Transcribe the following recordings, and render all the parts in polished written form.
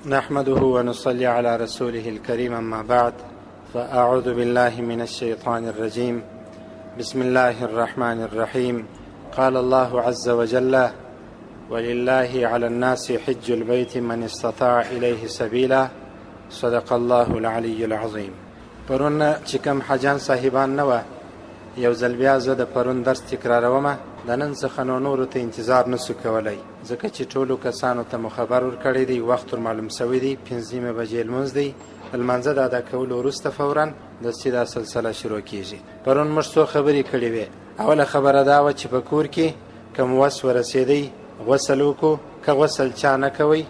نحمده ونصلي على رسوله الكريم، أما بعد، فأعوذ بالله من الشيطان الرجيم. بسم الله الرحمن الرحيم. قال الله عز وجل: ولله على الناس حج البيت من استطاع إليه سبيلا. صدق الله العلي العظيم. پرون چې کوم حجان صاحبان نه وه، یو ځل بیا زه د پرون درس تکراروم. د نن څخه نو نورو ته انتظار نسو کولی، ځکه چې ټولو کسانو ته مو خبر ورکړی دی، وخت ور معلوم سوی دی. 5:30 بجې لمونځ دی. د لمانځه د ادا کولو وروسته فورا د سیدا سلسله شروع کیږي. پرون موږ څو خبرې کړې وې. اوله خبره دا وه چې په کور کې کوم وس ورسېدی غسل وکړو. که غسل چا نه کوئ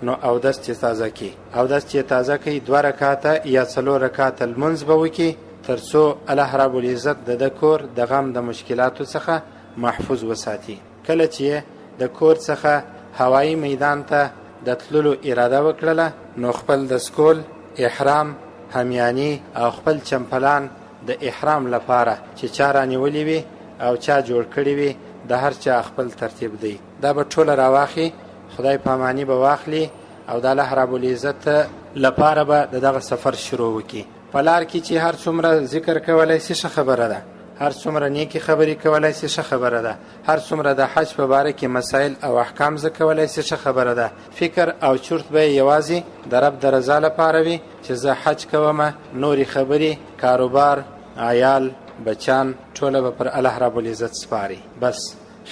نو اودس چې تازه کی، اودس چې تازه کوي، 2 رکعاته یا 4 رکعاته لمونځ به وکړي، تر څو الله رب العزت د ده کور د غم د مشکلاتو څخه محفوظ وساتي. کله چې د کور څخه هوایي میدان ته د تللو اراده وکړله، نو خپل دستکول، احرام، همیاني او خپل چمپلان د احرام لپاره چې چا رانیولي وي او چا جوړ کړي وي، د هر چا خپل ترتیب دی، دا به ټوله راواخلي، خدای پاماني به واخلي او د الله رب العزت لپاره به د دغه سفر شروع وکړي. په لار کې چې هر څومره ذکر کولی سي ښه خبره ده، هر څومره نیکې خبرې کولی سي ښه خبره ده، هر څومره د حج په باره کې مسایل او احکام زده کولی سي ښه خبره ده. فکر او چورت به یې یوازې د رب د رضا لپاره وي چې زه حج کوم، نورې خبرې، کاروبار، عیال، بچان ټوله به پر الله رب العزت سپاري. بس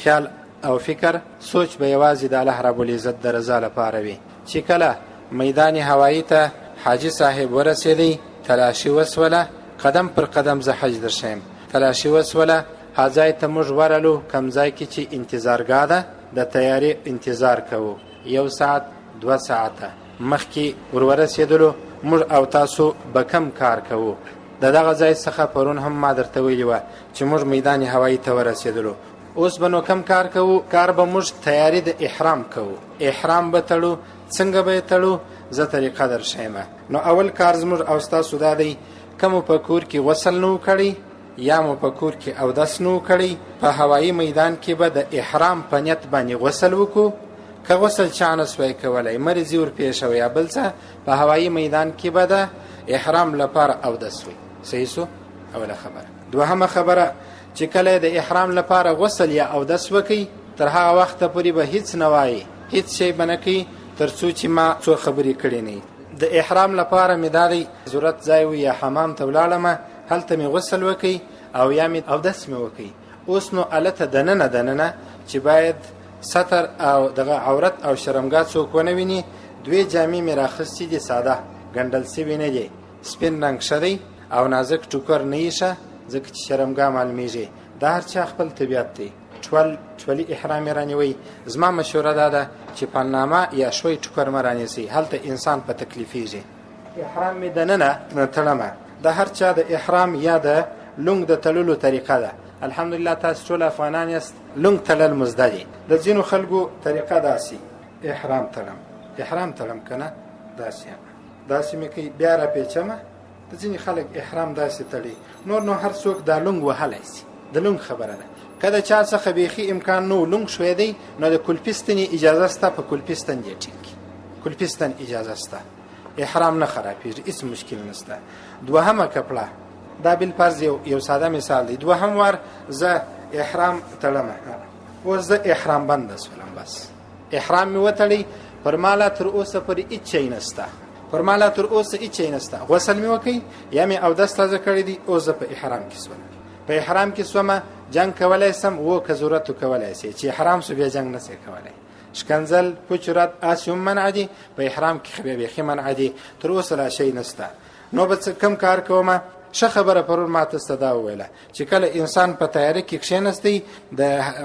خیال او فکر سوچ به یوازې د الله رب العزت د رضا لپاره وي. چې کله میدان هوایی ته حاجي صاحب ورسېدی، تلاشي وسوله، قدم پر قدم زه حج درښیم، تلاشي وسوله، ها ځای ته موږ ورلو، کم ځای کې چې انتظارګاه ده، د تیارې انتظار کوو. 1 ساعت 2 ساعته مخکې ور ورسېدلو، موږ او تاسو به کم کار کوو. د دغه ځای څخه پرون هم ما درته ویلي وه چې موږ میدان هوایی ته ورسېدلو، اوس به نو کم کار کوو. کار به موږ تیاری د احرام کوو، احرام به تړو. څنګه به یې تړو؟ زه طریقه درښیم. نو اول کار زموږ او ستاسو دا دی، که مو په کور کې غسل نه و کړی یا مو په کور کې اودس نه و کړی، په هوایي میدان کې به د احرام په نیت باندې غسل وکړو. که غسل چا نه سوی کولی، مریضي ورپېښه وه یا بل څه، په هوایي میدان کې به د احرام لپاره اودس وي. صحیح سو؟ اوله خبره. دوهمه خبره، چې کله د احرام لپاره غسل یا اودس وکړي، تر هغه وخته پورې به هیڅ نه وایي، هیڅ شی به نه کوي، تر څو چې ما څو خبرې کړې نه وي. د احرام لپاره مې دا دی ضرورت ځای و یا حمام ته ولاړم، هلته مې غسل وکړي او یا مې اودس مې وکړي. اوس نو هلته دننه دننه چې باید ستر او دغه عورت او شرمګاه څوک ونه ویني، دوې جامې مې راخیستې دي، ساده ګنډل سوي نه دي، سپین رنګ ښه دی او نازک ټوکر نه یې ښه، ځکه چې شرمګاه معلومیږي. دا هر چا خپل طبیعت دی. ټولي احرام یې رانیوی. زما مشوره دا ده چې پنامه یا شوی ټوکر مه رانیسئ، هلته انسان په تکلیفیږي. احرام مې دننه تړمه. د هر چا د احرام یا د لونګ د تړلو طریقه ده. الحمدلله تاسو ټول افغانان یاست، لونګ تړل مو زده دي. د ځینو خلکو طریقه داسې، احرام تړم، احرام تړم که نه داسې داسې مې کوي، بیا راپېچمه. د ځینې خلک احرام داسې تړي. نور نو هر څوک دا لونګ وهلی سي، د لونګ خبره ده. که د چا څخه بیخي امکان نه و لونګ شوی دی، نو د کلپي ستنې اجازه سته، په کلپي ستن دې ټینګ کړي، کلپي ستن اجازه سته، احرام نه خرابېږي، هیڅ مشکل نشته. دوهمه کپړه، دا بل فرض یو ساده مثال دی. دوهم وار زه احرام تړم، اوس زه احرام بند سولم، بس احرام مې وتړی، پر ما لا تر اوسه پورې هیڅ شی نشته، پر ما لا تر اوسه هیڅ شی نشته. غسل مې وکړي یا مې اودس تازه کړی دی، اوس زه په احرام کې سولم، په احرام کې سومه، جنګ کولی سم و که ضرورت کولی سي، چې احرام سو بیا جنګ نه سي کولی. شکنځل پچرت هسې هم منع دي، په احرام کې خو بیا بیخي منع دي. تر اوسه لا شی نشته، نو به څه کم کار کومه. ښه خبره پرون ما ته ستا دا وویله چې کله انسان په تیاره کې کښېنستی، د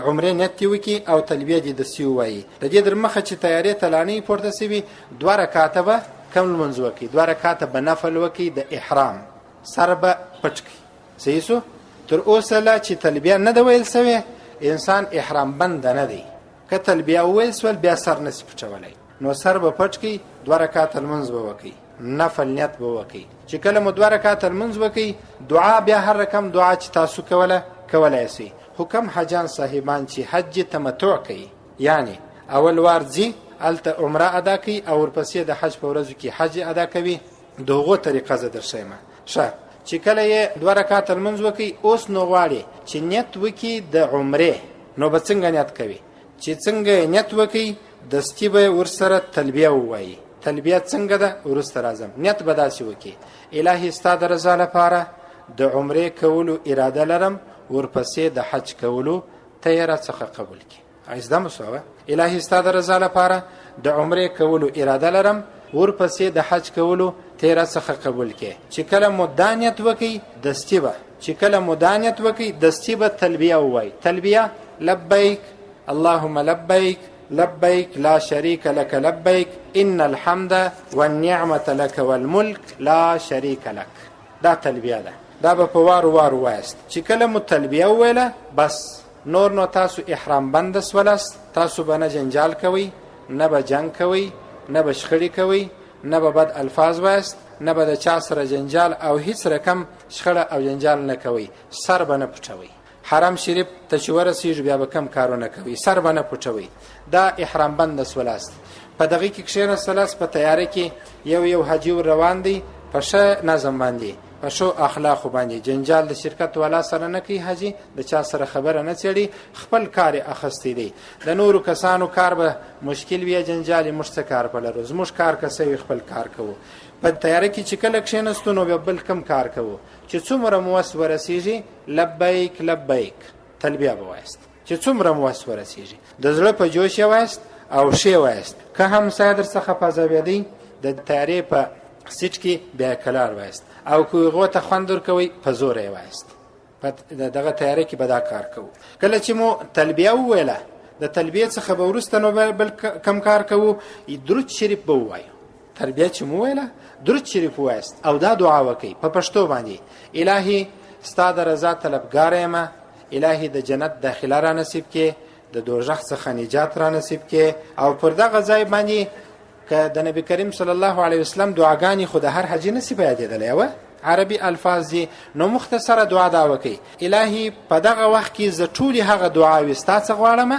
عمرې نیت دې وکړي او تلبیه دې دسي ووایي. د دې در مخه چې تیارې ته لا نه وي پورته سوي، 2 رکعته به کم لمونځ وکړي، 2 رکعته به نفل وکړي، د احرام سر به پټ کړي. صحیح سو؟ تر اوسه لا چې تلبیه نه ده ویل سوې، انسان احرام بند نه دی. که تلبیه وویل سول، بیا سر نه سي پټولی، نو سر به پټ کړي، 2 رکعته لمونځ به وکړي، نفل نیت به وکړي. چې کله مو 2 رکعته لمونځ وکړي، دعا بیا هر رقم دعا چې تاسو کوله کولای سئ. خو کم حجان صاحبان چې حج تمتع کوي، یعنی اول وار ځي هلته عمره ادا کوي او ورپسې د حج په ورځو کې حج ادا کوي. د هغو طریقه زه درښیم. ښه، چې کله یې دوه رکعته لمونځ وکړي، اوس نو غواړي چې نیت وکړي د عمرې، نو به څنګه نیت کوي؟ چې څنګه یې نیت وکړي، دستي به ورسره تلبیه ووایي. تلبیه څنګه ده؟ وروسته راځم. نیت به داسې وکړي: الهي ستا د رضا لپاره د عمرې کولو اراده لرم، ورپسې د حج کولو، ته یې راڅخه قبول کړي. زده مو سوه؟ الهي ستا د رضا لپاره د عمرې کولو اراده لرم، ورپسې د حج کولو، ته یې راڅخه قبول کړې. چې کله مو دا نیت وکړي، دستي به، چې کله مو دا نیت وکړي، دستي به تلبیه ووایي. تلبیه: لبیک اللهم لبیک، لبیک لا شریک لک لبیک، ان الحمد والنعمة لک والملک لا شریک لک. دا تلبیه ده، دا به په وارو وارو وایاست. چې کله مو تلبیه وویله، بس نور نو تاسو احرام بند سولاست. تاسو به نه جنجال کوئ، نه به جنګ کوئ، نه به شخړې کوئ، نه به بد الفاظ وایاست، نه به د چا سره جنجال او هیڅ رقم شخړه او جنجال نه کوئ. سر به نه پټوئ. حرم شریف ته چې ورسیږو، بیا به کم کارونه کوي، سر به نه پټوي. دا احرام بند سولاست. په دغه کې کښېناستلاست، په تیاره کې یو یو حاجي ور روان دی، په ښه نظم باندې، په ښو اخلاقو باندې. جنجال د شرکت والا سره نه کوي، حاجي د چا سره خبره نه څېړي، خپل کار یې اخیستی دی. د نورو کسانو کار به مشکل وي، جنجال یې، موږ څه کار په لرو؟ زموږ کار که څه وي، خپل کار کوو. په تیاره کې چې کله کښېناستو، نو بیا بل کم کار کوو؟ چې څومره مو وس ورسیږي، لبیک لبیک تلبیه به وایاست. چې څومره مو وس ورسیږي، د زړه په جوش یې وایاست او ښې وایاست. که همسایه در څخه په عذابېدی د طیارې په سیټ کې، بیا کلار وایاست، او که هغو ته خوند ورکوئ، په زوره یې وایاست. په دغه طیاره کې به دا کار کوو. کله چې مو تلبیه وویله، د تلبیې څخه به وروسته نو بل کم کار کوو؟ درود شریف به ووایو. تلبیه چې مو ویله، درود شریف ووایاست او دا دعا وکئ په پښتو باندې: الهي ستا د رضا طلبګار یم، الهي د جنت داخله را نصیب کې، د دوزخ څخه نجات را نصیب کې. او پر دغه ځای باندې که د نبی کریم صلی الله علیه وسلم دعاګانې خو د هر حاجي نسی په یادېدلی وه، عربي الفاظ دي، نو مختصره دعا دا وکئ: الهي په دغه وخت کې زه ټولې هغه دعاوې ستا څخه غواړم،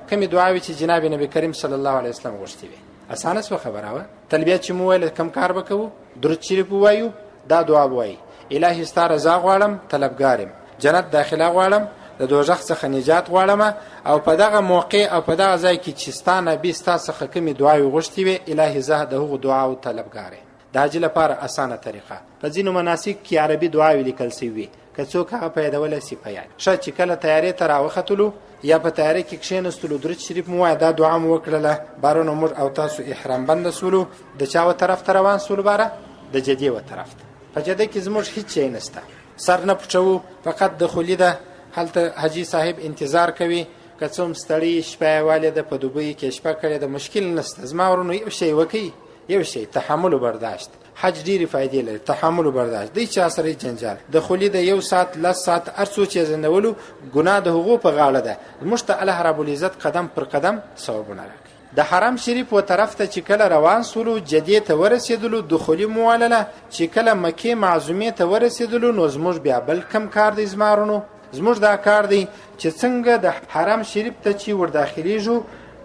کومې دعاوې چې جناب نبی کریم صلی الله علیه وسلم غوښتې وي. اسانه سوه خبره وه. تلبیه چې مو ویله، کم کار به کوو؟ درود شریف ووایو، دا دعا ووایي: الهي ستا رضا غواړم، طلبګار یم، جنت داخله غواړم، د دوزخ څخه نجات غواړم، او په دغه موقع او په دغه ځای کې چې ستا نبی ستا څخه کومې دعاوې غوښتې وې، الهي زه د هغو دعاو طلبګار یم. د حج لپاره اسانه طریقه. په ځینو مناسک کې عربي دعاوې لیکل سوي وي، که څوک هغه په یادولی سي، په یاد. ښه، چې کله طیارې ته راوختلو یا په طیارې کې کښېنستلو، درود شریف مو وایه، دا دعا مو وکړله، باره نو موږ او تاسو احرام بند سولو. د چا و طرف ته روان سولو؟ باره د جدې و طرف ته. په جده کې زموږ هیڅ شی نشته، سر نه پټوو، فقط د خولي ده. هلته حاجي صاحب انتظار کوي. که څه هم ستړي، شپه یې والې ده، په دوبۍ کې شپه کړې ده، مشکل نشته. زما ورونو، یو شی وکئ، یو شی، تحمل و برداشت. حج ډېرې فایدې لري. تحمل و برداشت دی، چا سره جنجال د خولي د یو ساعت، 10 ساعت، هر څو چې ځنډولو، ګناه د هغو په غاړه ده. موږ ته الله رب العزت قدم پر قدم ثوابونه راکوي. د حرم شریف و طرف ته چې کله روان سولو، جدې ته ورسېدلو، دخولي مو والله، چې کله مکې معظومې ته ورسېدلو، نو زموږ بیا بل کم کار دی؟ زما ورونو، زموږ دا کار دی چې څنګه د حرم شریف ته چې ور داخليږو،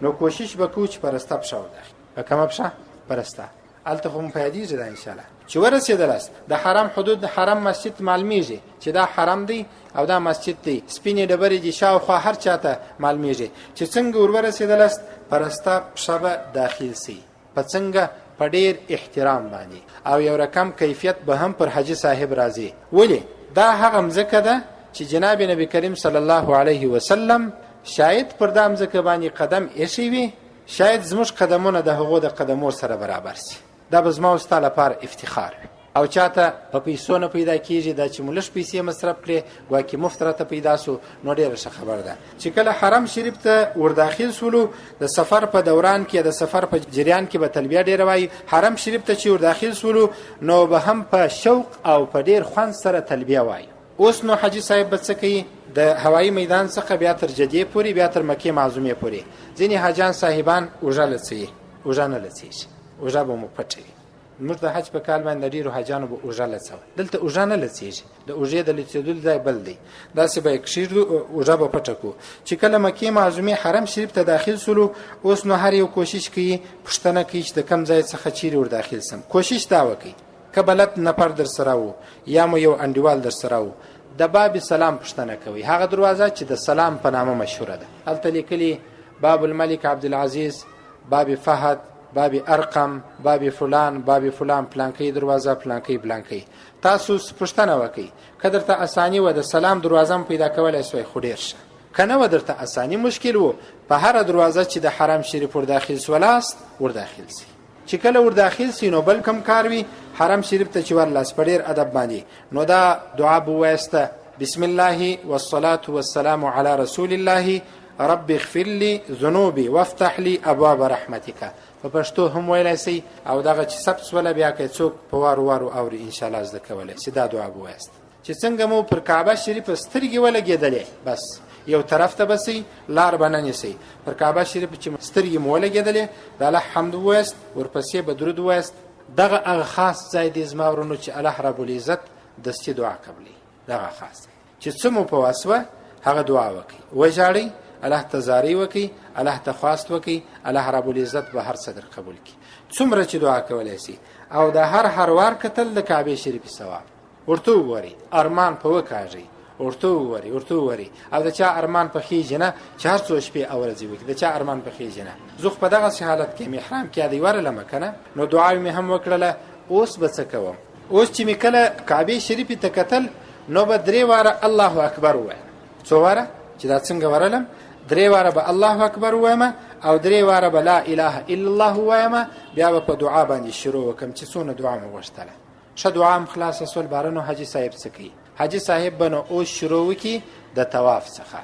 نو کوشش وکړو چې په رسته پښه ور داخل. په کومه پښه؟ په رسته. هلته خو مو په یادېږي دا انشاءالله چې ورسېدلاست، د حرم حدود، د حرم مسجد معلومیږي چې دا حرم دی او دا مسجد دی، سپینې ډبرې دي شاوخوا، هر چاته معلومیږي. چې څنګه ور ورسېدلاست، په رسته پښه به داخل سي. په څنګه؟ په ډیر احترام باندې، او یو رقم کیفیت به هم پر حاجي صاحب راځي. ولې؟ دا هغه مځکه ده چې جناب نبی کریم صلی الله علیه وسلم شاید پر دا مځکه باندې قدم ایښی وي. شاید زموږ قدمونه د هغو د قدمو سره برابر سي. دا به زما او ستا لپاره افتخار وي او چاته په پیسو نه پیدا کیږي. دا چې مو لږ پیسې مصرف کړې، ګواکې مفت راته پیدا سو، نو ډېره ښه خبره ده. چې کله حرم شریف ته ورداخل سولو، د سفر په دوران کې، د سفر په جریان کې به تلبیه ډېره وایي. حرم شریف ته چې ورداخل سولو، نو به هم په شوق او په ډېر خوند سره تلبیه وایي. اوس نو حاجي صاحب به څه کوي؟ د هوایي میدان څخه بیا تر جدې پورې، بیا تر مکې معظومې پورې، ځینې حاجیان صاحبان اوږه لڅوي. اوږه نه لڅېږي، اوږه به مو پټه وي. موږ د حج په کال باندې ډیرو حجانو به اوږه لڅوه. دلته اوږه نه لڅیږي، د اوږې د لڅېدلو ځای بل دی. داسې به یې کښېږدو، اوږه به پټه کړو. چې کله مکې معظومې حرم شریف ته داخل سولو، اوس نو هر یو کوشش کوي، پوښتنه کوي چې د کم ځای څخه چیرې ور داخل سم. کوشش دا وکړئ که بلد نفر در سره وو یا مو یو انډیوال در سره وو، د باب سلام پوښتنه کوي، هغه دروازه چې د سلام په نامه مشهوره ده. هلته لیکلي باب الملک عبدالعزیز، باب فهد، باب ارقم، باب فلان، باب فلان، پلانکی دروازه، پلانکی بلانکی. تاسو پوښتنه وکړئ، که درته اساني وه د سلام دروازه مو پیدا کولی سوای خو ډېر ښه، که نه وه درته اساني مشکل و، په هره دروازه چې د حرم شریف ور داخل سولاست ور داخل سئ. چې کله ور داخل سئ نو بل کم کار وي، حرم شریف ته چې ورلاست په ډېر ادب باندې نو دا دعا به ووایسته، بسم الله والصلاة والسلام على رسول الله رب اغفر لي ذنوبي وافتح لي ابواب رحمتك. په پښتو هم ویلای سئ او دغه چې ثبت سوله بیا که څوک په وارو وارو اوري ان شاء الله زده کولی سي. دا دعا به ووایاست چې څنګه مو پر کعبه شریف سترګې ولګېدلې، بس یو طرف ته به سئ، لار به نه نیسئ. پر کعبه شریف چې سترګې مو ولګېدلې، د الله حمد ووایاست، ورپسې به درود ووایاست. دغه هغه خاص ځای دی زما ورونو چې الله رب العزت دستي دعا قبلوي. دغه خاص ځای چې څه مو په وس وه هغه دعا وکړئ، وژاړئ، الله ته زارۍ وکړئ، الله ته خواست وکړئ، الله رب العزت به هر څه در قبول کړي. څومره چې دعا کولی سئ او د هر هر وار کتل د کعبې شریفې ثواب ورته وګورئ، ارمان په وکاږئ، ورته وګورئ، ورته وګورئ. او د چا ارمان په خېږي نه چې هر څو شپې او ورځې وکړي، د چا ارمان په خېږي نه. زه خو په دغسې حالت کې یم، احرام کې یادی ورلمه که نه، نو دعاوې مې هم وکړله. اوس به څه کوم؟ اوس چې مې کله کعبې شریفې ته کتل نو به درې واره الله اکبر ووایم. څو واره چې دا څنګه ورلم، درې واره به الله اکبر ووایم او درې واره به لا اله الا الله ووایم. بیا به په دعا باندې شروع وکم چې څونه دعا مې غوښتله. ښه دعا هم خلاصه سول. باره نو حاجي صاحب څه کوي؟ حاجي صاحب به نو اوس شروع وکړي د طواف څخه.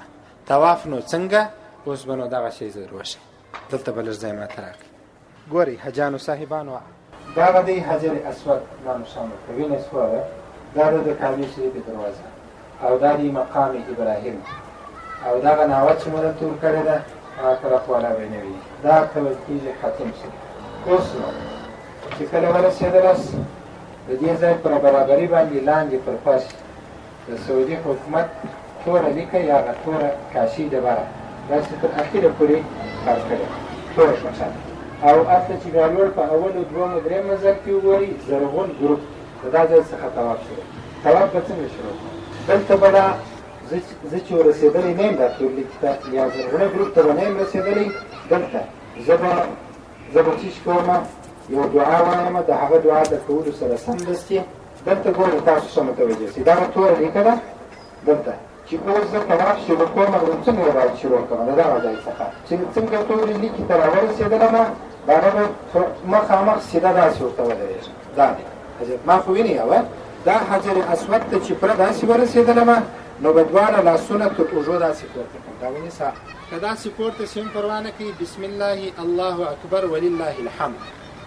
طواف نو څنګه؟ اوس به نو دغه شی زه وښیم. دلته به لږ ځای ماته راکړئ. ګورئ حجانو صاحبانو، دغه دی حجر اسود، دا نښان ورته وینئ سوه، دا ده د کعبې شریفې دروازه او دا دی مقام ابراهیم او دغه ناوه چې مو دلته ورکړې ده هغه طرف والا به یې نه ویني، دا ته ویل کېږي حتیم شریف. اوس نو چې کله ورسېدلس د دې ځای پر برابري باندې لاندې پر فرش د سعودي حکومت توره لیکه یا هغه توره کاشي ډبره داسې تر اخیره پورې کار کړې توره ښوښه ده. او هلته چې بیا لوړ په اولو دومو دریم منزل کې وګورئ زرغون ګروپ د دا ځای څخه طواف شروع. طواف به څنګه شروع کړم؟ دلته به لا زه چې ورسېدلی نه یم دا تور لیکي ته یا زرغونه ګروپ ته به نه یم رسېدلی، دلته زه به چیش کوم، یو دعا وایم، د هغه دعا د کولو سره سمدستي دلته ګورئ تاسو ښه متوجه سئ، دغه توره لیکه ده دلته چې اوس زه طواف شروع کوم نو څنګه یې باید شروع کړم؟ د دغه ځای څخه چې څنګه تورې لیکې ته راورسېدلم هغه به مخامخ سیده داسې ورته ودرېږم. دا دی حجر، ما خو وینئ اوه دا حجر اسود ته چې پوره داسې ورسېدلم نو به دواړه لاسونه تر اوږو داسې پورته کړم، دا ونیسه، که داسې پورته شي هم پروا نه کوي، بسم الله الله اکبر ولله الحمد.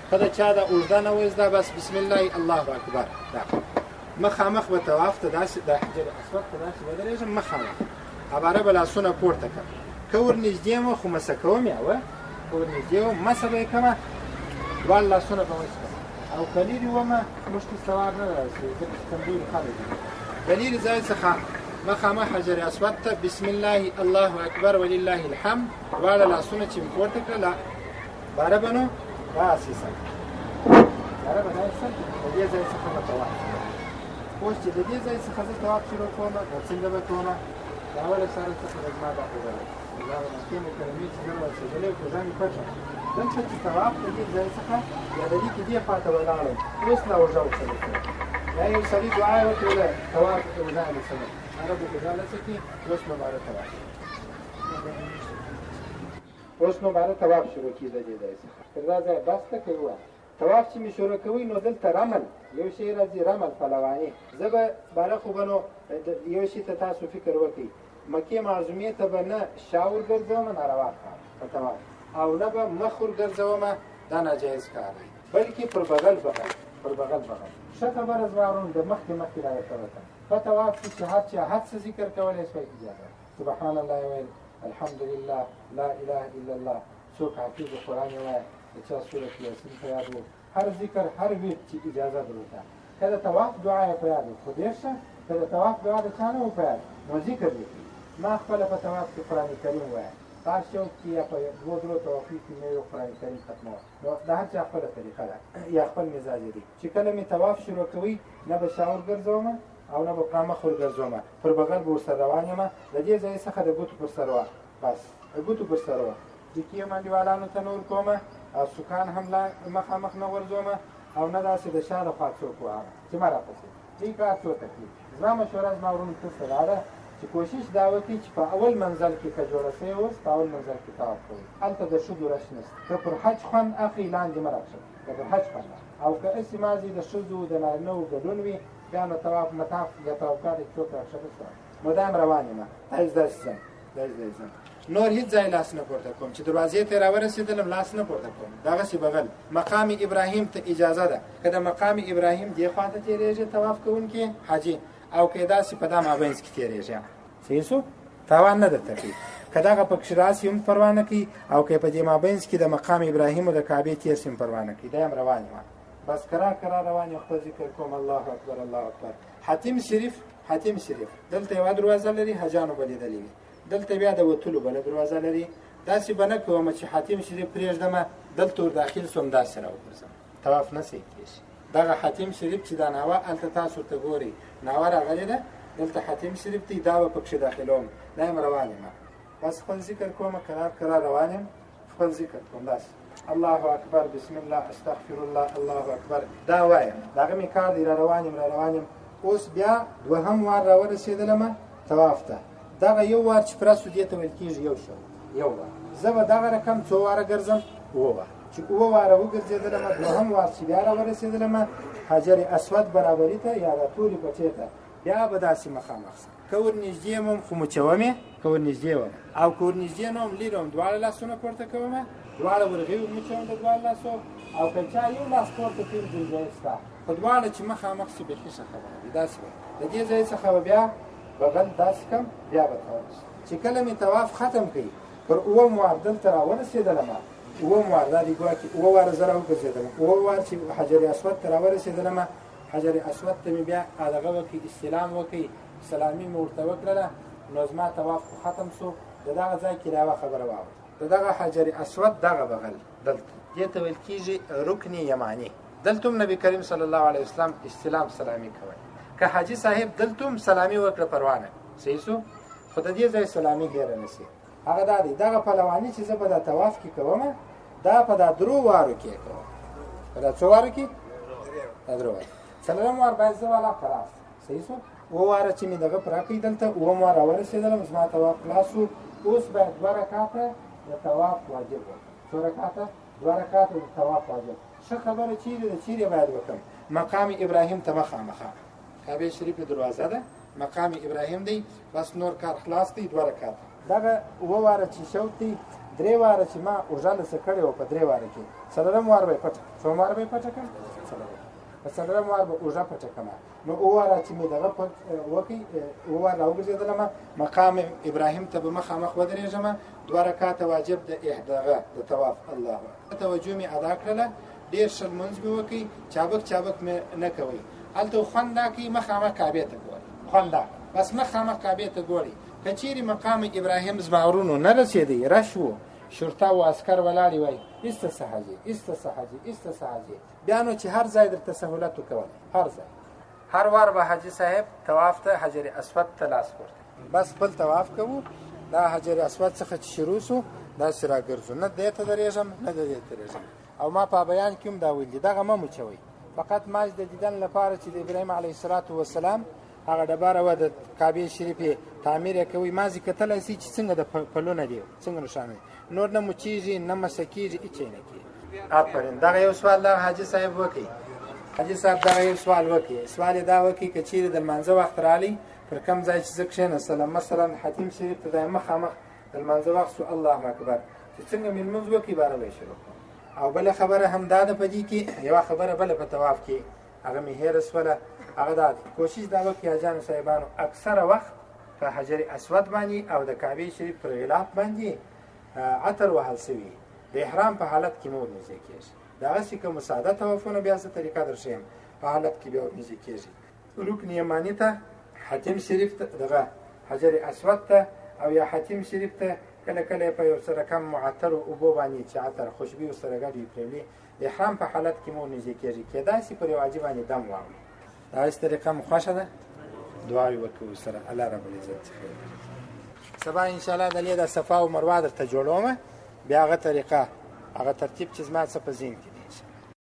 که د چا دا اوږده نه وایي دا بس بسم الله الله اکبر، دا مخامخ به طواف ته داسې د حجر اسود ته داسې ودرېږم مخامخ، عباره به لاسونه پورته کړم، که ور نږدې وم خو مسه کوم یې وه، که ور نږدې وم مسه به یې کړم، دواړه لاسونه به وسکم، او که لیرې وم موږ ته ثواب نه رارسېږي ځکه چې کمزوري خلک دي. د لیرې ځای څخه مخامخ حجر اسود ته بسم الله الله اکبر ولله الحمد، دواړه لاسونه چې مې پورته کړل باره به نو داسې سم، باره به داسې سم د دې ځای څخه به طواف. اوس چې د دې ځای څخه زه طواف شروع کوم نو څنګه به کوم؟ د اوله سره څخه به زما دا اوږه ده، دا به مکې مکرمې چې زه رسېدلی اوږه مې پټه، دلته چې طواف د دې ځای څخه یا د دې کې دې خوا ته ولاړم اوس لا اوږه ورته رسېدله، یا یو سړي دعا یې وکړله طواف اوږه یې رسوله، هغه به اوږه لڅه کړي، اوس نو باره طواف، اوس نو باره طواف شروع کېږي د دې ځای څخه تر دا ځایه بس ته که ووایه. طواف چې مې شروع کوي نو دلته رمل یو شی راځي، رمل پهلواني. زه به باره خو به نو یو شي ته تاسو فکر وکړئ، مکې معظومې ته به نه شا ورګرځوم ناروا کار په طواف، او نه به مخ ورګرځوم، دا ناجایز کار دی، بلکې پر بغل بغل، پر بغل بغل. ښه خبره زما ورونو د مخکې مخکې دا درته وکړم، په طواف کې چې هر چا هر څه ذکر کولی سوای اجازه، سبحان الله ویل، الحمدلله، لا اله الا الله، څوک حافظ قرآن یې وایه، د چا سورة یاسین په یاد و، هر ذکر هر ورد چې اجازه درته، که د طواف دعا یې په یاد خو ډېر ښه، که د طواف دعا د چا نه وو په یاد نو ذکر دې کوي. ما خپله په طواف کې قرآن کریم وایه، په هر شوط کې یا په دوو درو طوافیو کې مې یو قرآن کریم ختموه. نو د هر چا خپله طریقه ده یا خپل مزاج دی. چې کله مې طواف شروع کوي، نه به شا ورګرځوم او نه به پر مخ ورګرځوم، پر بغل به ورسره روان یم. له دې ځای څخه د ګوتو پر سر وه، بس د ګوتو پر سر وه. ټیکې هم انډیوالانو ته نه ورکوم او سکان هم لا مخامخ نه غورځوم او نه داسې د شا له خوا څوک وهم چې مه راپسې. دې کار څو تکلیف. زما مشوره زما وروڼو ته دا ده چې کوشش دا وکړئ چې په اول منزل کې که جوړه شوې اوس په اول منزل کې طواف کوئ، هلته د ښځو رش نشته. که پر حج خوند اخلئ لاندې مه راکښته، که پر حج خوند اخلئ. او که هسې مازې د ښځو د نارینه وو ګډون وي، بیا نو طواف مطاف یا طوافګاه ته چې څوک راکښته شول، نو دا هم روان یم، داسې داسې ځم، داسې داسې ځم، نور هیڅ ځای لاس نه پورته کوم. چې دروازې ته راورسېدلم لاس نه پورته کوم، دغسې بغل. مقام ابراهیم ته اجازه ده، که د مقام ابراهیم دې خوا ته تېرېږي طواف کوونکي حاجي، او که داسې په دا مابینځ کې تېرېږي، صحیح سو، تاوان نه درته کوي. که دغه پکښې راسي هم پروا نه کوي، او که په دې مابینځ کې د مقام ابراهیم او د کعبې تېر سي هم پروا نه کوي. دا هم روان یم، بس کرار کرار روان یم، خپل ذکر کوم، الله اکبر الله اکبر. حتیم شریف، حتیم شریف دلته یوه دروازه لري، حاجانو به لیدلې وي. دلته بیا د وتلو بله دروازه لري. داسې به نه کوم چې حتیم شریف پرېږدم، دلته ور داخل سوم داسې راوګرځم، طواف نه صحیح کېږي. دغه حتیم شریف چې دا ناوه هلته تاسو ورته ګورئ، ناوه راغلې ده، دلته حتیم شریف دی، دا به پکښې داخلوم. دا یم روان یم، بس خپل ذکر کوم، کرار کرار روان یم، خپل ذکر کوم، داسې الله اکبر، بسم الله، استغفر الله، الله اکبر، دا وایم. دغه مې کار دی، را روان یم، را روان یم. اوس بیا دوهم وار راورسېدلم طواف ته. دغه یو وار چې پوره سو، دې ته ویل کېږي یو شو، یو وار. زه به دغه رقم څو واره ګرځم؟ اووه واره. چې اووه واره وګرځېدلم، دوهم وار چې بیا راورسېدلم حجر اسود برابري ته یا د تورې پټې ته، بیا به داسې مخامخ سم. که ورنږدې وم خو مچوم یې، که ورنږدې وم، او که ورنږدې نه وم لیرې وم، دواړه لاسونه پورته کوم، دواړه ورغوي مچوم د دواړو لاسو، او که چا یو لاس پورته کړي ګنجایش شته، خو دواړه چې مخامخ سي بیخي ښه خبره ده. داسې به د دې ځای څخه به بیا بغل داسې کم، بیا به طواف شي. چې کله مې طواف ختم کړي، پر اووم وار دلته راورسېدلم، اووم وار دا دی ګواکې اووه واره زه راوګرځېدلم، اووه وار چې حجر اسود ته راورسېدلم، حجر اسود ته مې بیا هغه وکړي، استلام وکړي، سلامي مې ورته وکړله، نو زما طواف خو ختم سو. د دغه ځای کې یوه خبره واوره، د دغه حجر اسود دغه بغل دلته دې ته ویل کېږي رکن یماني. دلته هم نبي کریم صلی الله علیه وسلم استلام سلامي کوي. که حاجي صاحب دلته هم سلامي وکړه پروا نه، صحیح سو، خو د دې ځای سلامي هېره نه سي. هغه دا دی، دغه پهلواني چې زه په دا طواف کې کوم، دا په دا درو وارو کې کوم. په دا څو وارو کې؟ دا درو وارو. څلورم وار باید زه والا قرار سم، صحیح سو. اووه واره چې مې دغه پوره کړي، دلته اووم وار راورسېدلم، زما طواف خلاص سو. اوس باید دوه رکعته د طواف واجب وکړم. څو رکعته؟ دوه رکعته د طواف واجب. ښه خبره چیرې ده، چیرې باید وکړم؟ مقام ابراهیم ته مخامخه کعبې شریفې دروازه ده، مقام ابراهیم دی، بس نور کار خلاص دی. دوه رکعته دغه اووه واره چې شوط دی، درې واره چې ما اوږه لڅه کړې وه په درې واره کې، څلورم وار به یې پټه. څوم وار به یې پټه کړم؟ څلورم. په څلورم وار به اوږه پټه کړم. نو اووه واره چې مې دغه پټ وکړي، اووه وار راوګرځېدلم، مقام ابراهیم ته به مخامخ ودرېږم، دوه رکعته واجب د دغه د طواف. الله اکبر. توجه مې ادا کړله، ډېر ښه لمونځ مې وکړي، چابک چابک مې نه کوئ. هلته خوند دا کوي، مخامخ کعبې ته ګوري، خوند دا بس مخامخ کعبې ته ګوري. که چیرې مقام ابراهیم زما ورونو نه رسېدی، رش و، شرطه و عسکر ولاړې وای، ایسته څه حاجي، ایسته څه حاجي، ایسته څه حاجي. بیا نو چې هر ځای درته سهولت وکولی، هر ځای هر وار به حاجي صاحب طواف ته حجر اسود ته لاس پورته، بس خپل طواف کوو. دا حجر اسود څخه چې شروع سو داسې راګرځو، نه دې ته درېږم نه دې ته درېږم. او ما په بیان کې هم دا ویل دي، دغه مه مچوئ، فقط ماج د دیدن لپاره چې د ابراهیم علیه السلام هغه ډبره وه د کعبې شریفې تعمیر یې کوي، مازې کتلی سي چې څنګه د پلونه دي، څنګه نښانه دي، نور نه مچېږي نه مسه کېږي، هېڅ یې نه کېږي. آفرین. دغه یو سوال دغه حاجي صاحب وکړي، حاجي صاحب دغه یو سوال وکړي. سوال یې دا وکړي، که چیرې د لمانځه وخت راغلی، پر کوم ځای چې زه کښېناستلم، مثلا حتیم شریف ته د مخامخ د لمانځه وخت سو، الله اکبر، چې څنګه مې لمونځ وکړي باره به یې شروع کړم. او بله خبره هم دا ده، په دې کې یوه خبره بله په طواف کې هغه مې هېره سوله، هغه دا دی، کوشش دا وکړي حاجیانو صاحبانو، اکثره وخت په حجر اسود باندې او د کعبې شریف پر غلاف باندې عطر وهل سوي، د احرام په حالت کې مور نږدې کېږي. دغسې کوم ساده طوافونه بیا څه طریقه در ښیم، په حالت کې بیا ورنږدې کېږي. رکن یماني ته، حتیم شریف ته، دغه حجر اسود ته او یا حتیم شریف ته کله کله په یو څه رقم معطرو اوبو باندې چې عطر خوشبویي ورسره ګډ وي پرېولي. د احرام په حالت کې مو نږدې کېږي، کېدای شي پر یو حاجي باندې دم واوړي. دغسې طریقه مو خوښه ده، دعاوې وکړو سره، الله رب العزت چې خیر درکړي. سبا انشاءالله د لې د صفا او مروه درته جوړوم، بیا هغه طریقه هغه ترتیب چې زما څه په ذهن کې دی.